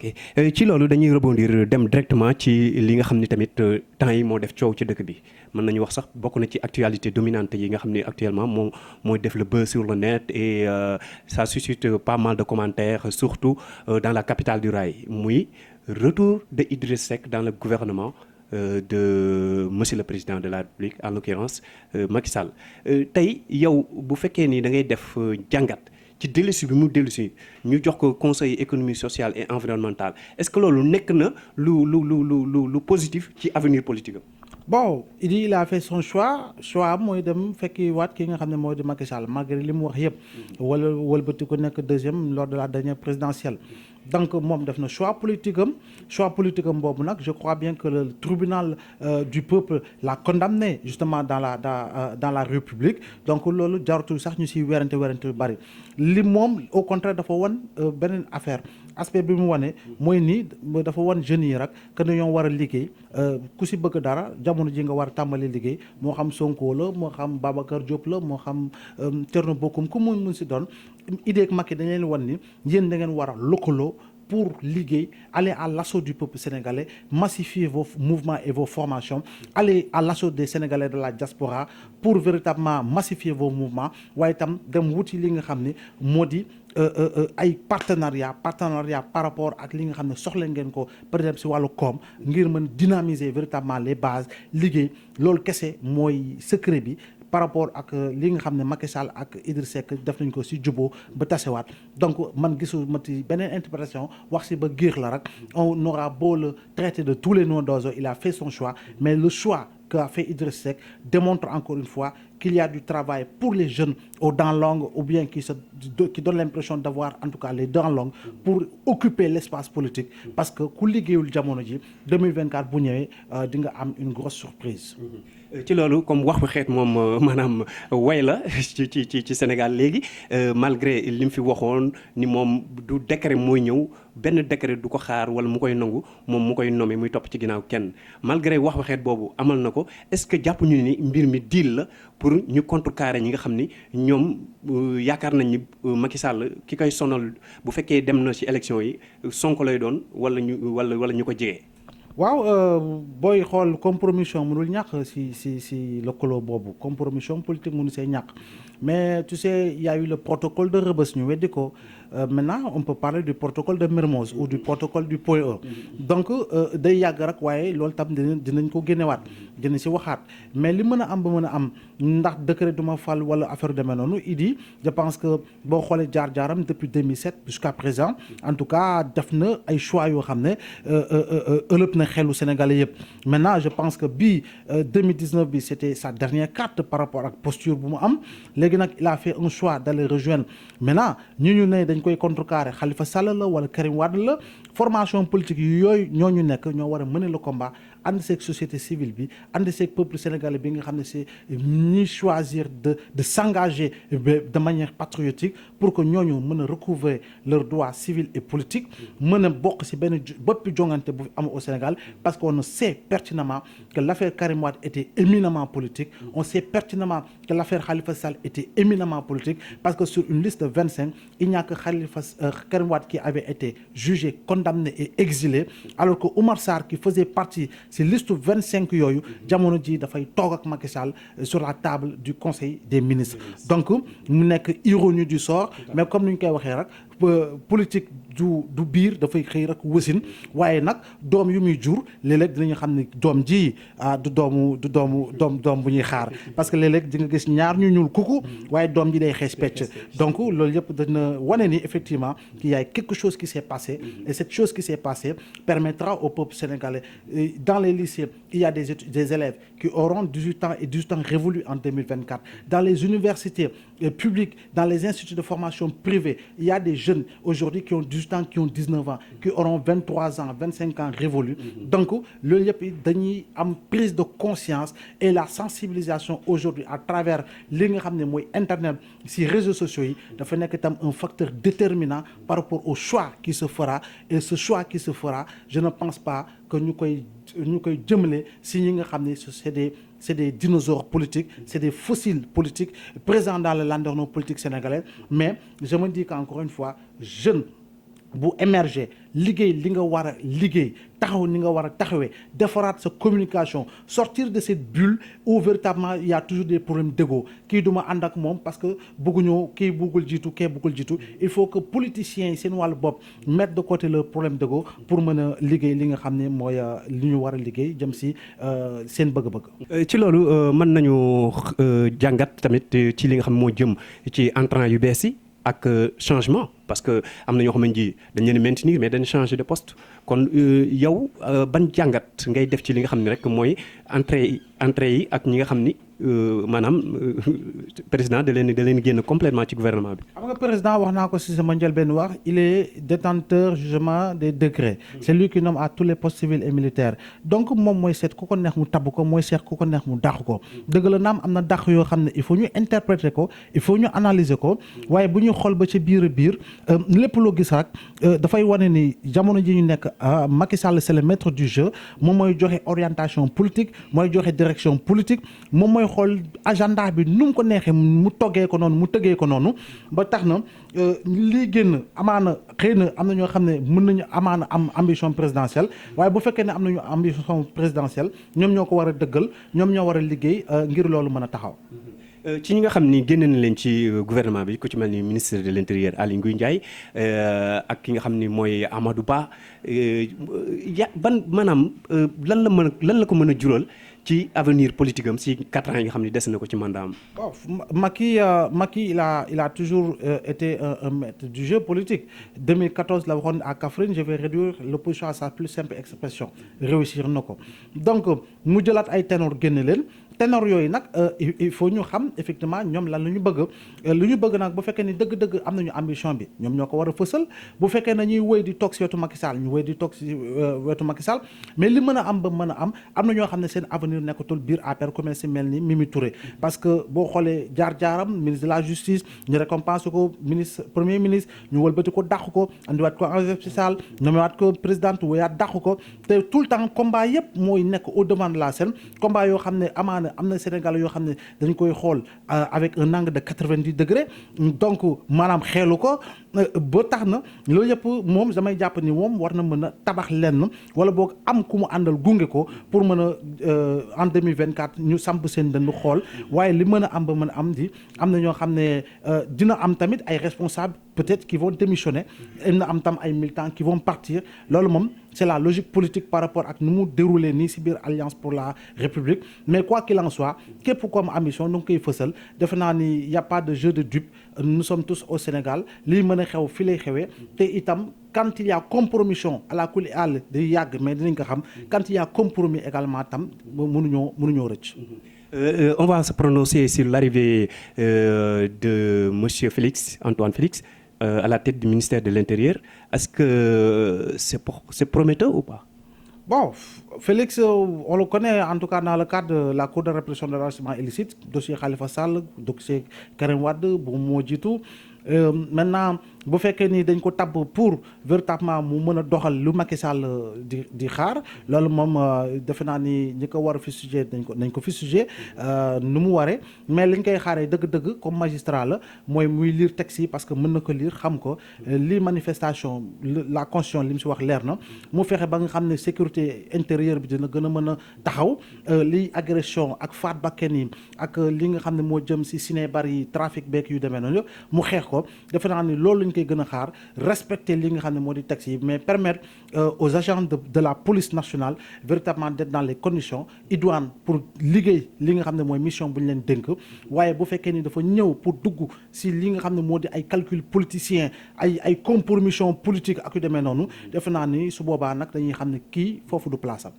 ok ci loolu dañuy rebondir dem directement ci li nga xam ni tamit temps yi moo def coow ci dëkk bi mën nañu wax sax bokk na ci actualité dominante yi nga xam ni actuellement mooy def le buzz sur le net et ça suscite pas mal de commentaires surtout dans la capitale du rail muy retour de Idriss Seck dans le gouvernement de monsieur le président de la République en l'occurrence Macky Sall tey yow bu fekkee ni da ngay def jàngat ci dellusi bi mu dellusi ñu jox ko conseil économique social et environnemental est-ce que loolu nekk na lu positif ci avenir politique am. Bon il a fait son choix mooy dem fekki waat ki nga xam ne mooy di Macky Sall malgré li mu wax yëpp wala wëlbati ko nekk deuxième lors de la dernière présidentielle. Donc moom def na choix politique am boobu nag je crois bien que le tribunal du peuple l'a condamné justement dans la République donc loolu jarutul sax ñu siy werante yu bari li moom au contraire dafa wan beneen affaire aspect bi mu wane mooy nii dafa wan jeunes yi rek que ñoo war a liggéey ku si bëgg dara jamono ji nga war a tàmbali liggéey moo xam Sonko la moo xam Babacar Diop la moo xam Thierno Bocoum ku mun si doon idée ak Macky dañ leen wan ni yéen da ngeen war a lëkkaloo pour liggéey, aller à l'assaut du peuple sénégalais, massifier vos mouvements et vos formations, aller à l'assaut des Sénégalais de la diaspora pour véritablement massifier vos mouvements waaye itam dem wuti li nga xam ne moo di ay partenariat par rapport ak li nga xam ne soxla ngeen ko par exemple si wàllu koom ngir mën dynamiser véritablement les bases liggéey loolu kese mooy secret bi par rapport ak li nga xam ne Macky Sall ak Idriss Seck def nañ ko si juboo ba tasewaat donc man gisul ma ci beneen interprétation wax si ba géex la rek on aura beau le traiter de tous les noms d'oiseaux il a fait son choix mais le choix qu'a fait Idriss Seck démontre encore une fois qu'il y a du travail pour les jeunes aux dents longues ou bien qui donnent l'impression d'avoir en tout cas les dents longues pour occuper l'espace politique parce que ku liggéeyul jamono ji 2024 bu ñëwee di nga am une grosse surprise. ci loolu comme wax bu xeet moom maanaam way la ci Sénégal léegi malgré li mu fi waxoon ni moom du décret mooy ñëw benn décret du ko xaar wala mu koy nangu moom mu koy nommé muy topp ci ginnaaw kenn malgré wax bu xeet boobu amal na ko est-ce que jàpp ñu ni mbir mi deal la pour ñu contrecarrer ñi nga xam ni ñoom yaakaar nañ ni Macky Sall ki koy sonal bu fekkee dem na ci élection yi Sonko lay doon wala ñu ko jege. waaw booy xool compromission mënul ñàkk si lëkkaloo boobu compromission politique mënu see ñàkk mais tu sais il y a eu le protocole de Rebeuss ñu weddi ko maintenant on peut parler du protocole de Mermoz ou du protocole du Point E donc day yàgg rek waaye loolu tam dinañ ko génnewaat dina si waxaat mais li mën a am ba mën a am ndax décret duma fal wala affaire demee noonu Idi je pense que boo xoolee jaar-jaaram depuis 2007 jusqu'à présent en tout cas def na ay choix yoo xam ne ëlëb na xelu Sénégalais yëpp maintenant je pense que bii 2019 bi c'était sa dernière carte par rapport ak posture bu mu am léegi nag il a fait un choix d'aller rejoindre maintenant ñu ne dañ koy contrecarrer Khalifa Sall la wala Karim Wade la formation politique yooyu ñooñu nekk ñoo war a mener le combat ànd seeg société civile bi ànd seeg peuple sénégalais bi nga xam ne c'est ñi choisir de s'engager de manière patriotique pour que ñooñu mën a recouvrer leurs droits civils et politiques mën a bokk ci benn boppi jongante bu am au Sénégal parce qu'on sait pertinemment que l'affaire Karim Wade était éminemment politique on sait pertinemment que l'affaire Khalifa Sall était éminemment politique parce que sur une liste de 25 il n'y a que Karim Wade qui avait été jugé condamné et exilé alors que Oumar Sarr qui faisait partie ci liste 25 yooyu jamono ji dafay toog ak Macky Sall sur la table du conseil des ministres donc mu nekk ironie du sort mais comme ni ñu koy waxee rek politique du biir dafay xëy rek wasin waaye nag doom yu muy jur léeg-léeg dinañu xam ne doom ji du doom bu ñuy xaar parce que léeg-léeg di nga gis ñaar ñu ñuul kuku waaye doom ji day xees pecc donc loolu yëpp dana wane ni effectivement qu'il y a quelque chose qui s'est passé et cette chose qui s'est passée permettra au peuple sénégalais dans les lycées il y a des élèves qui auront 18 ans et 18 ans révolus en 2024 dans les universités publiques dans les instituts de formation privés il y a des jeunes aujourd'hui qui ont 18 ans qui ont 19 ans qui auront 23 ans 25 ans révolus donc loolu yëpp dañuy am prise de conscience et la sensibilisation aujourd'hui à travers li nga xam ne mooy internet si réseaux sociaux yi dafa nekk itam un facteur déterminant par rapport au choix qui se fera et ce choix qui se fera je ne pense pas que ñu koy jëmale si ñi nga xam ne c'est des dinosaures politiques c'est des fossiles politiques présents dans le landerneau politique sénégalais mais je me dis qu'encore une fois jeunes bu émerger liggéey li nga war a liggéey taxaw ni nga war a taxawee defaraat sa communication sortir de cette bulle où véritablement il y a toujours des problèmes d'ego kii du ma ànd ak moom parce que bëgguñoo kii bëggul jiitu kii bëggul jiitu il faut que politiciens yi seen wàllu bopp mettre de côté le problème d'ego pour mën a liggéey li nga xam ne mooy li ñu war a liggéey jëm si seen bëgg-bëgg. ci loolu mën nañu jàngat tamit ci li nga xam moo jëm ci entrant yu bees yi ak changement parce que am na ñoo xam ne dañ leen maintenir mais dañ changer de poste kon yow ban jàngat ngay def ci li nga xam ne rek mooy entrée yi ak ñi nga xam ni maanaam président da leen génn complètement ci gouvernement bi. xam nga président wax naa ko si sama njëlbéen wax il est détenteur jugement des décrets c'est lui qui nomme à tous les postes civils et militaires donc moom mooy seet ku ko neex mu tabb ko mooy seet ku ko neex mu dàq ko dëgg la naam am na dàq yoo xam ne il faut ñu interpréter ko il faut ñu analyser ko waaye bu ñu xool ba ci biir lépp loo gis rek dafay wane ni jamono ji ñu nekk Macky Sall c'est le maître du jeu moom mooy joxe orientation politique mooy joxe direction politique moom mooy xool agenda bi nu mu ko neexee mu toggee ko noonu mu tëggee ko noonu ba tax na lii génn amaana xëy na am na ñoo xam ne mën nañu amaana am ambition présidentielle waaye bu fekkee ne am nañu ambition présidentielle ñoom ñoo ko war a dëggal ñoom ñoo war a liggéey ngir loolu mën a taxaw. ci ñi nga xam ni génne na leen ci gouvernement bi ku ci mel ni ministre de l'intérieur Aly Ngouille Ndiaye ak ki nga xam ni mooy Amadou Ba ban maanaam lan la ko mën a jural ci avenir politique am si 4 ans yi nga xam ne des na ko ci mandat am. Bon, Macky il a toujours été un maître du jeu politique 2014 la waxoon à Kaffrine je vais réduire l'opposition à sa plus simple expression réussir na ko donc mu jëlaat ay ténor génne leen ténor yooyu nag il faut ñu xam effectivement ñoom lan la ñu bëgg lu ñu bëgg nag bu fekkee ni dëgg-dëgg am nañu ambition bi ñoom ñoo ko war a fësal bu fekkee na ñuy wéy di toog si wetu Macky Sall ñu wéy di toog si wetu Macky Sall mais li mën a am ba mën a am na ñoo xam ne seen avenir nekkatul biir APR ku mel si mel ni Mimi Touré parce que boo xoolee jaar-jaaram ministre de la justice ñu récompense ko premier ministre ñu wëlbati ko dàq ko andiwaat ko enjeu spécial ñoomewaat ko présidente wéyaat dàq ko te tout le temps combat yëpp mooy nekk au devant de la scène combat yoo xam ne amaana am na Sénégal yoo xam ne dañ koy xool avec un angle de 90 degrés donc maanaam xeelu ko ba tax na loolu yëpp moom damay jàpp ni moom war na mën a tabax lenn wala boog am ku mu àndal gunge ko pour mën a en 2024 ñu samp seen dëndu xool waaye li mën a am ba mën a am di am na ñoo xam ne dina am tamit ay responsables peut-être qui vont démissionner na am tam ay militants qui vont partir loolu moom c'est la logique politique par rapport ak nu mu déroulé nii ci biir Alliance pour la République mais quoi qu'il en soit képp ku am ambition nu ngi koy fësal defe naa ni y a pas de jeu de dupe nous sommes tous au Sénégal lii mën a xew fi lay xewee te itam quand il y a compromission à la kuli àll day yàgg mais dinañ ko xam quand il y a compromis également tam mënuñoo rëcc. On va se prononcer sur l'arrivée de monsieur Antoine Félix à la tête du ministère de l'Intérieur. Est-ce que c'est prometteur ou pas? Bon, Félix, on le connaît en tout cas dans le cadre de la Cour de répression de l'enrichissement illicite, dossier Khalifa Sall, dossier Karim Wade, bu moo jiitu maintenant bu fekkee ni dañ ko tabb pour véritablement mu mën a doxal lu Macky Sall di xaar loolu moom defe naa ni ñi ko war a fustiger nañ ko fustiger nu mu waree mais liñ koy xaaree dëgg-dëgg comme magistrat la mooy muy lire texte yi parce que mën na ko lire xam ko lii manifestation la constitution li mu si wax leer na mu fexe ba nga xam ne sécurité intérieure bi dina gën a mën a taxaw liy agression ak faat bakkan yi ak li nga xam ne moo jëm si cinébar yi trafic beek yu demee noonu mu xeex ko defe naa ni loolu lañ koy gën a xaar respecter li nga xam ne moo di texte yi mais permettre aux agents de la police nationale véritablement d'être dans les conditions idoines pour liggéey li nga xam ne mooy mission bu ñu leen dénk waaye bu fekkee ni dafa ñëw pour dugg si li nga xam ne moo di ay calcul politicien ay compromission politique ak yu demee noonu defe naa ni su boobaa nag dañuy xam ne kii foofu du place am